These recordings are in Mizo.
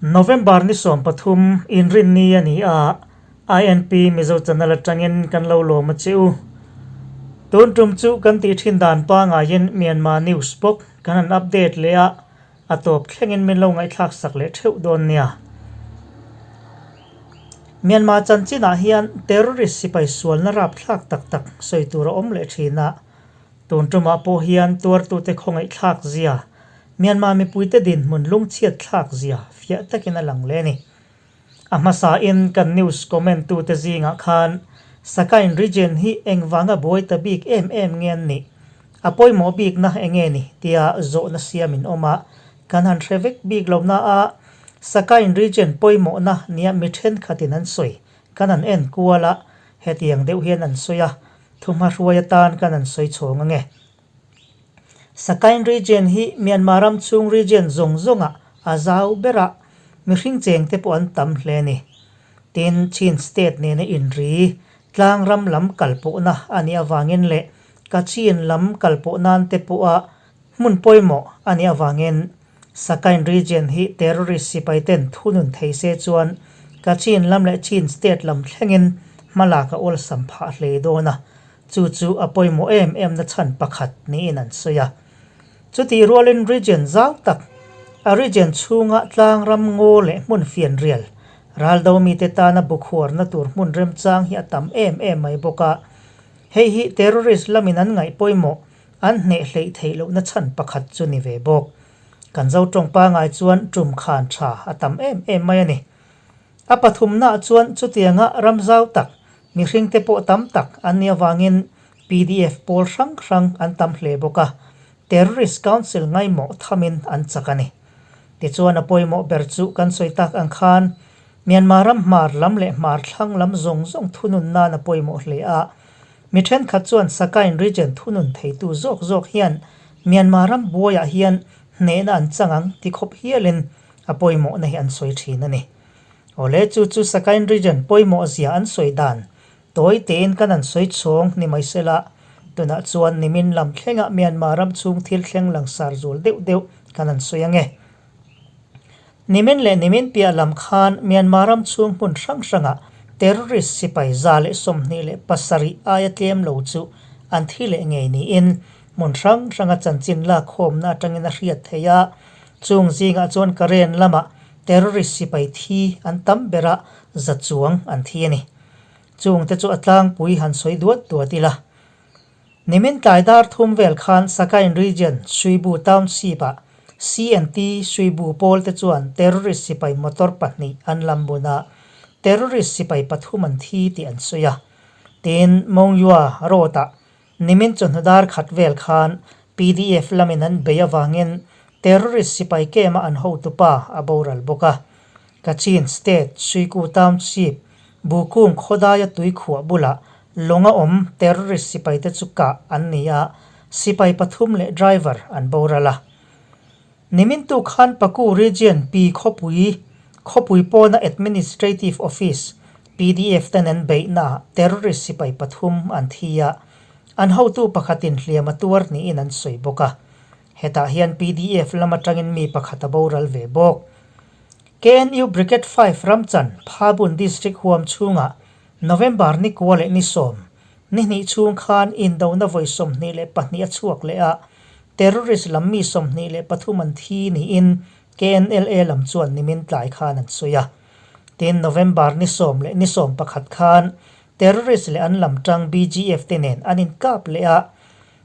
November ni 13 Inrinni a ni a, INP Mizo Channel atangin kan lo lawm a che u. Tun tum chu kan tih thin dan pangaiin Myanmar news bawk kan han update leh a, a tawp thlengin min lo ngaihthlak sak leh theuh dawn nia. Myanmar chanchinah hian terrorist sipai sualna rapthlak tak tak sawi tur a awm leh thin a, tun tumah pawh hian tuartute khawngaihthlak zia Myanmar mipuite dinhmun lungchhiat thlak zia fiah takin a lang leh a ni. A hmasain kan news comment tute zingah khan Sakain region hi engvanga buai ta bik em em nge an nih? A pawimawh bikna enge ni? tia zawhna siamin awm a, kan han hre vek bik lo na a, Sakain region pawimawhna nia mi thenkhatin an sawi kan han en kual a, hetiang deuh hian an sawi a, thuhmahruai atan kan han sawi chhawng ange. Sakain region hi Myanmar ram chhung region zawng zawngah a zau ber a, mihring cheng te pawh an tam hle a ni. Tin, Chin state nena inri tlang ram lam kalpawhna a nih avangin leh Kachin lam kalpawh nan te pawha hmun pawimawh a nih avangin Sakain region hi terrorist sipai ten thunun thei se chuan Kachin lam leh Chin state lam thlengin hmalak a awlsam phah hle dawn a. Chu chu a pawimawh em em na chhan pakhat niin an sawi a. Chutih rualin region zau tak, a region chhunga tlang ram ngaw leh hmun fianrial, raldo mite tana bukhuarna tur hmun remchang hi a tam em em mai bawk a. Hei hi terrorist lamin an ngaih pawimawh an hneh hleih theih lohna chhan pakhat chu ni ve bawk. Kan zo tawng pangai chuan tum khan tha a tam em em mai a ni. A pathumnaah chuan chutianga ram zau tak, mihringte pawh tam tak an nih avangin pdf pawl hrang hrang an tam hle bawk a, Terrorist Council ngaimawh thamin an chak a ni. Tichuan a pawimawh ber chu kan sawi tak ang khan Myanmar ram hmar lam leh hmar thlang lam zawng zawng thunun nan a pawimawh hle a, mi thenkhat chuan Sakain region thunun theitu zawk zawk hian Myanmar ram buaiah hian hnehna an chang ang ti khawp hialin A pawimawhna hi an sawi thin a ni. Awle chu chu Sakain region pawimawh zia an sawi dan tawi tein kan an sawi chhawng ni mai sela, tunah chuan nimin lam thlengah Myanmar ram chhung thil thleng langsar zual deuh deuh kan an sawi ange. Nimin leh nimin piah lam khan Myanmar ram chhung hmun hrang hrangah terrorist sipai 127 aia tlem lo chu an thi leh ngei niin hmun hrang hranga chanchin lakkhawmna atangin a hriat theih a, Chung zingah chuan Karen lamah terrorist sipai thi an tam ber a, za chuang an thi a ni. Chungte chu a tlangpui han sawi duat duat ila. Nimin tlai dar thum vel khan Sakain Region Suibu Township-ah CNT Suibu pawlte chuan terrorist sipai motor pahnih an lam bun a, terrorist sipai pathum an thi tih an sawi a. Tin, Mongyua Road-ah Nimin chawhnu dar khat vel khan pdf lamin an bei avangin terrorist sipai kema an hotupa a boral bawk a. Kachin State Suiku Township Bukung khawdaia tuikhuah bulah lawnga awm terrorist sipaite chu kah an ni a, sipai pathum leh driver an boral a. Nimin tu khan Paku Region Pi khawpui khawpui pawna Administrative Office, pdf ten an beihnaah terrorist sipai pathum an thi a, an hotu pakhatin hliam a tuar niin an sawi bawk a. Hetah hian pdf lam atangin mi pakhat a boral ve bawk. KNU Brigade 5 Ramchan, Phabun District huam chhungah November ni kua leh ni sawm, ni hnih chhung khan indona vawi 22 a chhuak leh a, terrorist lam mi 23 an thi niin KNLA lam chuan nimin tlai khan an sawi a. Tin, November ni sawm leh ni sawm pakhat khan terrorist leh an lam tang BGF te nen an inkap leh a,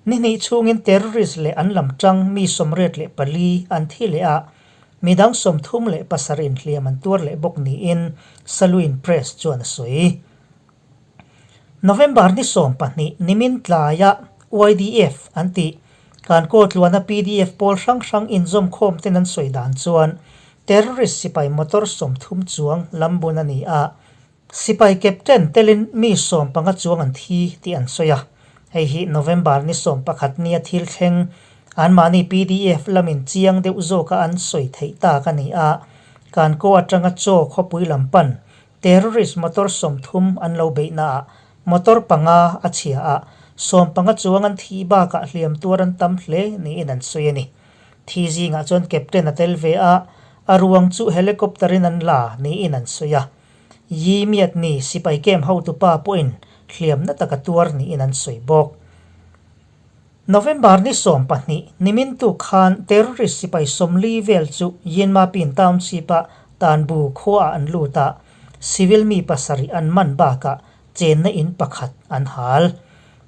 ni hnih chhungin terrorist leh an lam tang mi 84 an thi leh a, midang 37 inhliam an tuar leh bawk niin Saluin Press chuan a sawi. November ni 12 nimin tlaia YDF an tih Kankaw tluana pdf pawl hrang hrang inzawm khawm ten an sawi dan chuan terrorist sipai motor 30 chuang lam bun a ni a, sipai captain telin mi 15 chuang an thi tih an sawi a. Hei hi November ni 11 nia thil thleng anmahni pdf lamin chiang deuh zawka an sawi theih tak a ni a, Kankaw atanga chaw khawpui lam pan Terrorist motor 30 an lo beihnaah motor panga a chhia a, 15 chuang an thih bakah hliam tuar an tam hle niin an sawi a ni. Thi zingah chuan captain a tel ve a, A ruang chu helicopter in an la niin an sawi a. Yi Myat Ni sipai camp hotupa pawhin hliamna taka tuar niin an sawi bawk. November ni 12 nimin tuk khan terrorist sipai 40 vel chu Yinmapin Township-a Tanbu khuaah an lut a, civil mi pasarih an man bakah chenna in pakhat an hal.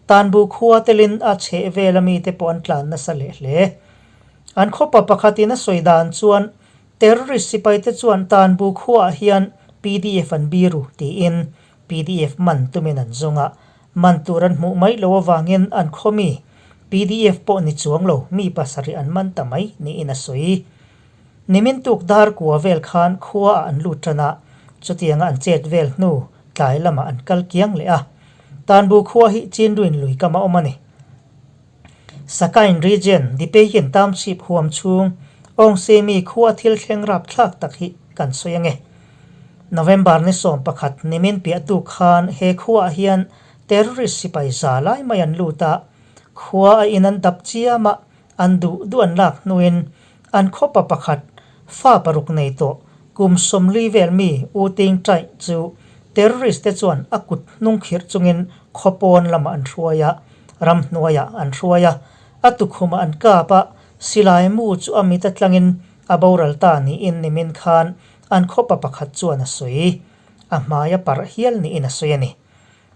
Tanbu khua telin a chheh vela mite pawh an tlan nasa leh hle. An khawpa pakhatin a sawi dan chuan terrorist sipaite chuan Tanbu khuaah hian pdf an biru tiin pdf man tumin an zawng a, man tur an hmuh mai lo avangin an khaw mi pdf pawh ni chuang lo mi pasarih an man ta mai niin a sawi. Nimin tuk dar kua vel khan khuaah an lut tan a, chutianga an chet vel hnu tlai lamah an kal kiang leh a. Tanbu khua hi Chinruin lui kam a awm a ni. Sakain Region, Dipeyin Township huam chhung Awngsemi khua thil thleng rapthlak tak hi kan sawi ange. November ni 11 nimin piahtu khan he khuaah hian terrorist sipai za lai mai an lut a, khua a in an dap chiam a, an duh duh an lak hnuin an khawpa pakhat fa paruk nei tawh kum 40 vel mi U Ting Ṭaih chu terrorist te chuan a kut hnung khirh chungin khaw pawn lamah an hruai a, ramhnuaiah an hruai a, a tukhumah an kap a, silai mu chu a mit atlangin a boral ta niin nimin khan an khawpa pakhat chuan a sawi. A hmai a parh hial niin a sawi a ni.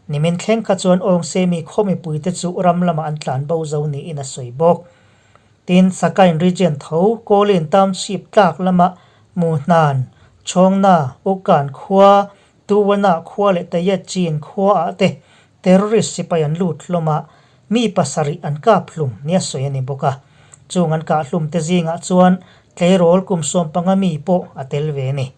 Nimin thleng kha chuan Awngsemi khaw mipuite chu ram lamah an tlan bo zo niin a sawi bawk. Tin, Sakain Region tho Kawlin Township tlak lama Muhnan, Chawngna, Ukan khua, Tuwana khua leh Tayetchin khuaah te terrorist sipai an lut hlawm a, mi pasarih an kap hlum nia sawi a ni bawk a. Chung an kah hlum te zingah chuan tleirawl kum 15 mi pawh a tel ve a ni.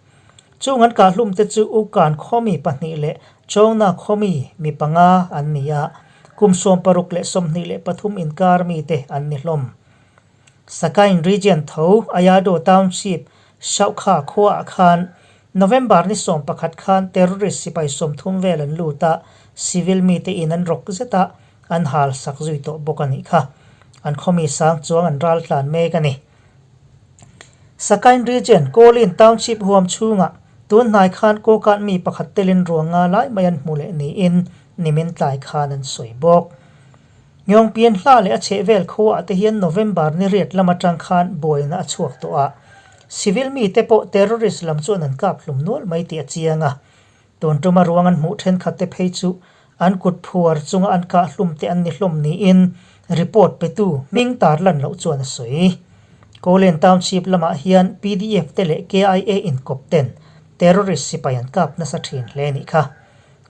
Chung an kah hlum te chu Ukan khaw mi pahnih leh Chawngna khaw mi mi panga an ni a, kum 60 leh 23 inkar mi te an ni hlawm. Sakain Region tho Ayado Township Shaukha khuaah khan November ni 11 khan terrorist sipai 30 vel an lut a, civil mite in an rawk zet a, an hal sak zui tawh bawk a nih kha. An khaw mi sang chuang an ral tlan mek a ni. Sakain Region, Kawlin Township huam chhungah tun hnai khan Kawkan mi pakhat telin ruang nga lai mai an hmu leh niin nimin tlai khan an sawi bawk. Nghawngpian hla leh a chhehvel khuaah te hian November ni riat lam atang khan buaina a chhuak tawh a, civil mite pawh terrorist lam chuan an kap hlum nual mai tih a chiang a. Tun tuma ruang an hmuh thenkhat te phei chu an kut phuar chunga an kah hlum te an ni hlawm niin report petu hming tar lan loh chuan a sawi. Kawlen Township lamah hian pdf te leh KIA inkawp ten terrorist sipai an kap nasa thin hle a nih kha.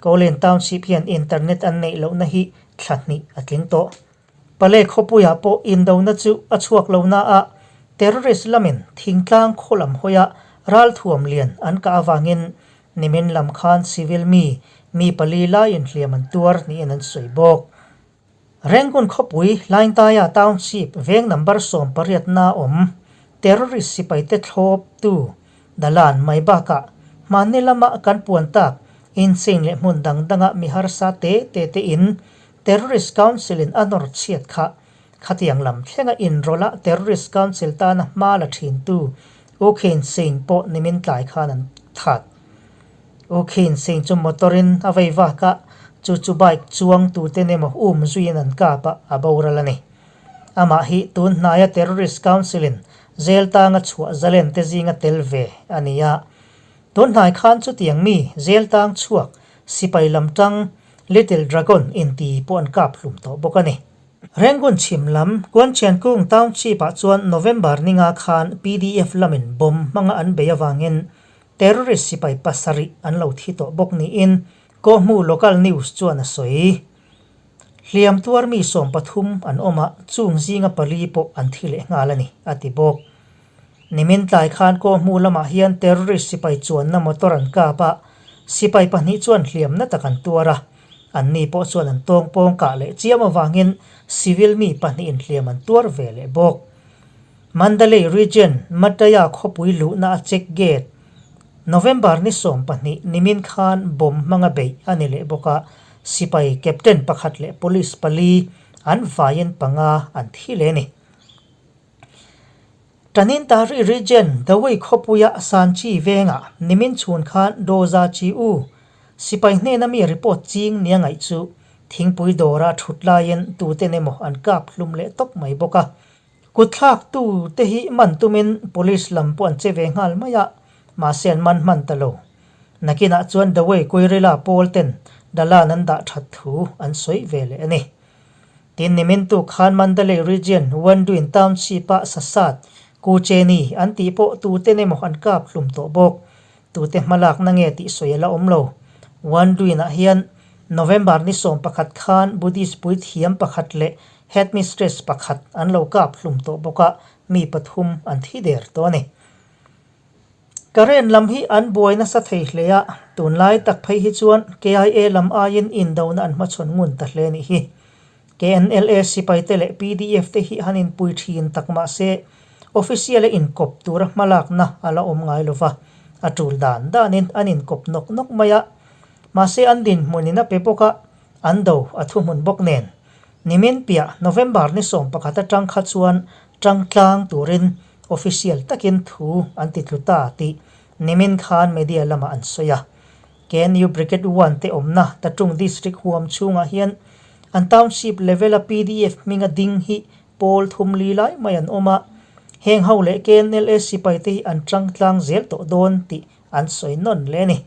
Kawlen Township hian internet an neih lohna hi thla hnih a tling tawh. Pale khawpuiah pawh indona chu a chhuak lo na a, terrorist lamin thingtlang khaw lam hawia ralthuam lian an kah avangin nimin lam khan civil mi mi pali laiin hliam an tuar niin an sawi bawk. Rangoon khawpui Hlaingtaia Township veng number 18 na awm terrorist sipaite thlawptu Dalan mai bakah hmanni lama kan puan tak Insein leh hmun dang danga mi harsa te te te in Terrorist Council in a nawr chhiat kha khatiang lam thlenga inrawlh a Terrorist Council tana hma la thintu U Khin Singh pawh nimin tlai khan an that. U Khin Singh chu motor in a vei vak a, chu chu bike chuang tuten emaw um zuiin an kap a, a boral a ni. Amah hi tun hnaia Terrorist Council in jail tanga chhuah zalen te zinga tel ve a ni a. Tun hnai khan chutiang mi jail tang chhuak sipai lam tang Little Dragon inti pawh an kap hlum tawh bawk a ni. Rangoon chhim lam Kuanchiankung Township ah chuan November ninga khan pdf lamin bomb hmanga an bei avangin terrorist sipai pasarih an lo thi tawh bawk niin Kawhmu Local News chuan a sawi. Hliam tuar mi 13 an awm a, chung zinga pali pawh an thi leh nghal a ni, a ti bawk. Nimin tlai khan Kawhmu lamah hian terrorist sipai chuanna motor an kap a, sipai pahnih chuan hliamna tak an tuar a, anni pawh chuan an tawng pawng kah leh chiam avangin civil mi pahnihin hliam an tuar ve leh bawk. Mandalay Region, Mataya khawpui luhna a check gate November ni 12 nimin khan bomb hmanga beih a ni leh bawk a, sipai captain pakhat leh police pali an vaiin panga an thi leh a ni. Tanintari Region, Dawei khawpuia Sanchi vengah nimin chhun khan Doza Chi U sipai hnena mi report ching nia ngaih chu thingpui dawra thut laiin tuten emaw an kap hlum leh tawp mai bawk a. Kutthlak tute hi man tumin police lam pawh an che ve nghal mai a, mahse an man hman ta lo. Nakinah chuan Dawei Guerrilla pawl ten Dalan an dah that thu an sawi ve leh a ni. Tin, nimin tuk khan Mandalay Region Wanduin Township-ah Sasat, Kucheni an tih pawh tuten emaw an kap hlum tawh bawk. Tute hmalakna nge tih sawi a la awm lo. Wanduin-ah hian November ni 11 khan Buddhist puithiam pakhat leh headmistress pakhat an lo kap hlum tawh bawk a, mi pathum an thi der tawh a ni. Karen lam hi an buai nasa thei hle a, tunlai tak phei hi chuan KIA lam aiin indona an hmachhawn ngun ta hle nih hi. KNLA sipaite leh pdf te hi han inpui thin tak mah se official a inkawp tura hmalakna a la awm ngai lova, a tul dan danin an inkawp nawk nawk mai a. Mahse an dinhmunin a pe bawk a, an do a thuhmun bawk nen. Nimin piah November ni 11 atang kha chuan tangtlang turin official takin thu an ti tlu ta tih nimin khan media lamah an sawi a. KNU Brigade One te awmna Tatung District huam chhungah hian an township level a pdf hminga ding hi pawl thum li lai mai an awm a, heng ho leh KNLA sipai te hi an tangtlang zel tawh dawn tih an sawi nawn leh a ni.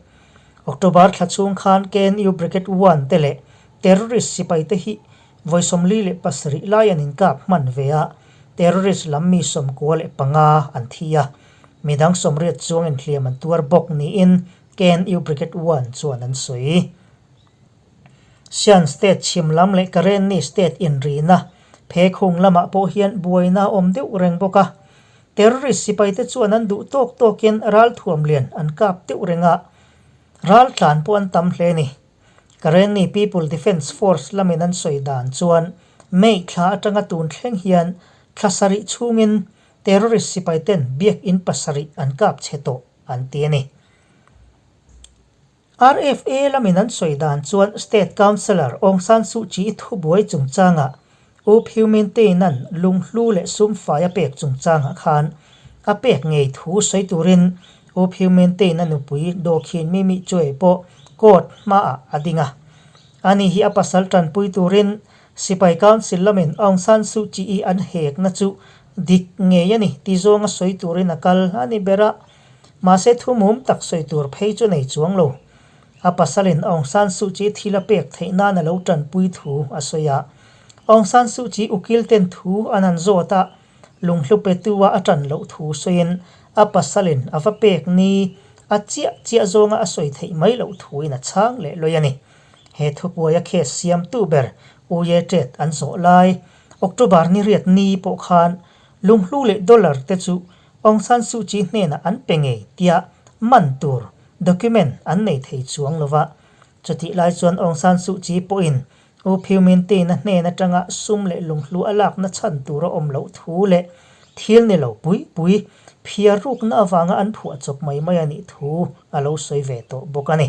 October thla chhung khan KNU Brigade One te leh terrorist sipai te hi vawi 47 lai an inkap hman ve a, terrorist lam mi 95 an thi a, midang 80 chuang inhliam an tuar bawk niin KNU Brigade One chuan an sawi. Shan State chhim lam leh Karenni State inrina phekhung lamah pawh hian buaina a awm deuh reng bawk a, Terrorist sipaite chuan an duh tawk tawkin ralthuam lian an kap deuh reng a, ral tlan pawh an tam hle a ni. Karenni People Defence Force lamin an sawi dan chuan May thla atanga tun thleng hian thla sarih chhungin terrorist sipaiten biakinn pasarih an kap chhe tawh an ti a ni. RFA lamin an sawi dan chuan State Councillor Aung San Suu Kyi thubuai chungchangah U Phyu Min Tein-a'n lunghlu leh sumfai a pek chungchangah khan a pek ngei thu sawi turin U Phyu Min Tein-a nupui Daw Khin Mi Mi Chue pawh court hmaah a ding a. Ani hi a pasal tanpui turin Sipai Council lamin Aung San Suu Kyi-i an hekna chu dik ngei a ni ti zawnga sawi turin a kal a ni ber a. Mahse thu mum tak sawi tur phei chu nei chuang lo. A pasalin Aung San Suu Kyi thil a pek theih nan a lo tanpui thu a sawi a. Aung San Suu Kyi ukil ten thu an han zawt a, lunghlu petu a a tan loh thu sawiin a pasalin a va pek ni a chiah chiah zawnga a sawi theih mai loh thuin a chhang leh lawih a ni. He thupuaia case siamtu ber U Ye Tet an zawh lai October ni riat ni pawh khan lunghlu leh dollar te chu Aung San Suu Kyi hnenah an pe ngei tia man tur document an nei thei chuang lo va. Chutih lai chuan Aung San Suu Kyi pawhin U Phyu Min Tin-a hnen atanga sum leh lunghlu a lakna chhan tur a awm loh thu leh thil ni lo pui pui phiar rukna avanga an phuah chawp mai mai a nih thu a lo sawi ve tawh bawk a ni.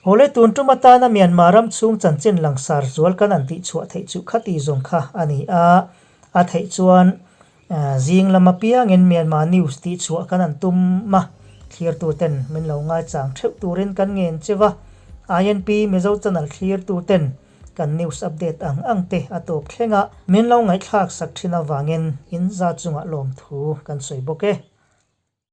Awle tun tum atana Myanmar ram chhung chanchin langsar zual kan an tihchhuah theih chu khati zawng kha a ni a, a theih chuan zing lam apiangin Myanmar news tihchhuah kan an tum a, thlirtuten min lo ngaichang theuh turin kan ngen cheu a, INP Mizo channel thlirtuten kan news update ang ang te a tawp thleng a, min lo ngaihthlak sak thin avangin in za chungah lawmthu kan sawi bawk e.